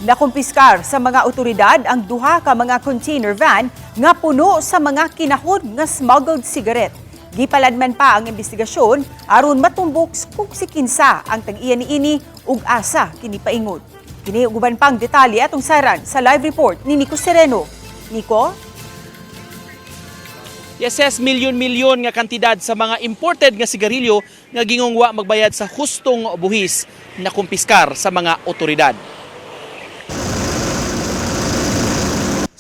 Nakumpiskar sa mga otoridad ang duha ka mga container van nga puno sa mga kinahod nga smuggled cigarette. Gipaladman pa ang investigasyon aron matumbok kung si kinsa ang tag-iya niini ug asa kini paingon. Kini ug uban pang detalye atong saran sa live report ni Nico Sereno. Nico? Yes, milyon-milyon nga kantidad sa mga imported nga sigarilyo nga gingong wa magbayad sa hustong buhis na kumpiskar sa mga otoridad.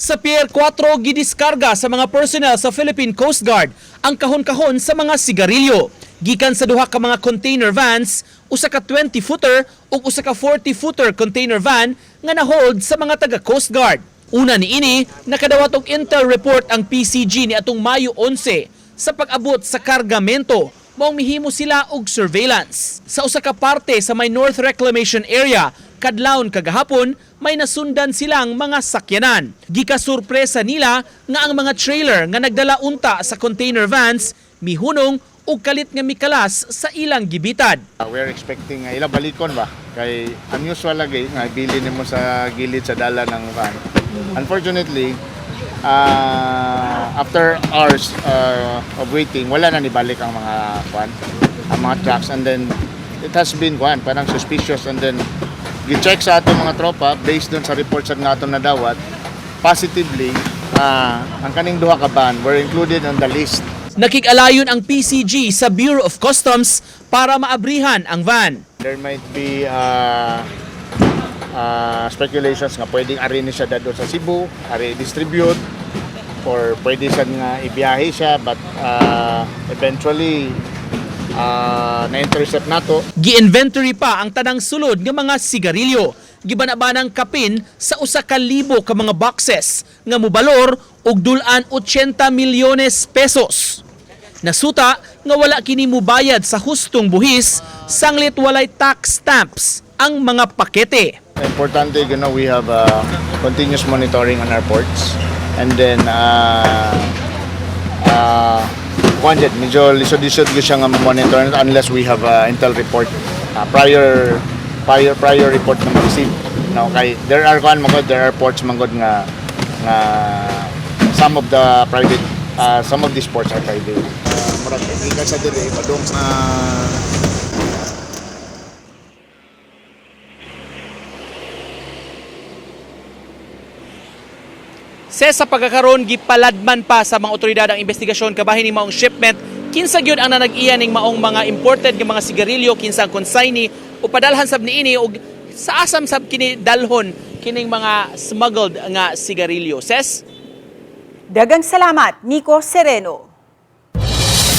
Sa Pier 4, gidiskarga sa mga personnel sa Philippine Coast Guard ang kahon-kahon sa mga sigarilyo. Gikan sa duha ka mga container vans, usa ka 20-footer ug usa ka 40-footer container van nga nahold sa mga taga Coast Guard. Una niini, nakadawat og intel report ang PCG ni atong Mayo 11 sa pag-abot sa kargamento, maong mihimo sila og surveillance. Sa usa ka parte sa may North Reclamation Area, kadlawon kagahapon, may nasundan silang mga sakyanan. Gikasurpresa nila nga ang mga trailer nga nagdala unta sa container vans mihunong og kalit nga mikalas sa ilang gibitad. We are expecting nga ila balikon ba kay unusual lagi nga ibili nimo sa gilid sa dala ng van. Unfortunately, after hours of waiting, wala na nibalik ang mga kwan, ang mga trucks, and then it has been kwan, parang suspicious, and then gi-check sa atong mga tropa based dun sa reports nga atong nadawat, positively ang kaning duha ka van were included on the list. Nakig-alayon ang PCG sa Bureau of Customs para maabrihan ang van. There might be speculations nga pwedeng ari ni siya dadto sa Cebu, ari distribute or pwede siya nga ibiyahe siya, but eventually na-intercept nato. Gi-inventory pa ang tanang sulod nga mga sigarilyo. Gibanabanang kapin sa 1,000 ka mga boxes nga mobalor og dul-an 80 milyones pesos. Nasuta nga wala kini mubayad sa hustong buhis sanglit walay tax stamps ang mga pakete. Importante, we have continuous monitoring on our ports and then kuan jud, medyo lisod-lisod gyud siya nga monitor unless we have intel report, prior prior prior report na ma-receive. No, kay there are kuan man gud, there are ports man gud nga some of the private, some of these ports are private. Murag gikan sa diri padung sa Sa pagkakaroon, gipaladman pa sa mga otoridad ang investigasyon kabahin ni maong shipment, kinsa gyud ang nanag-iya ning maong mga imported nga mga sigarilyo, kinsa ang consignee o padalhan sab niini og sa asam sab kini dalhon kining mga smuggled nga sigarilyo. Ses. Dagang salamat, Nico Sereno.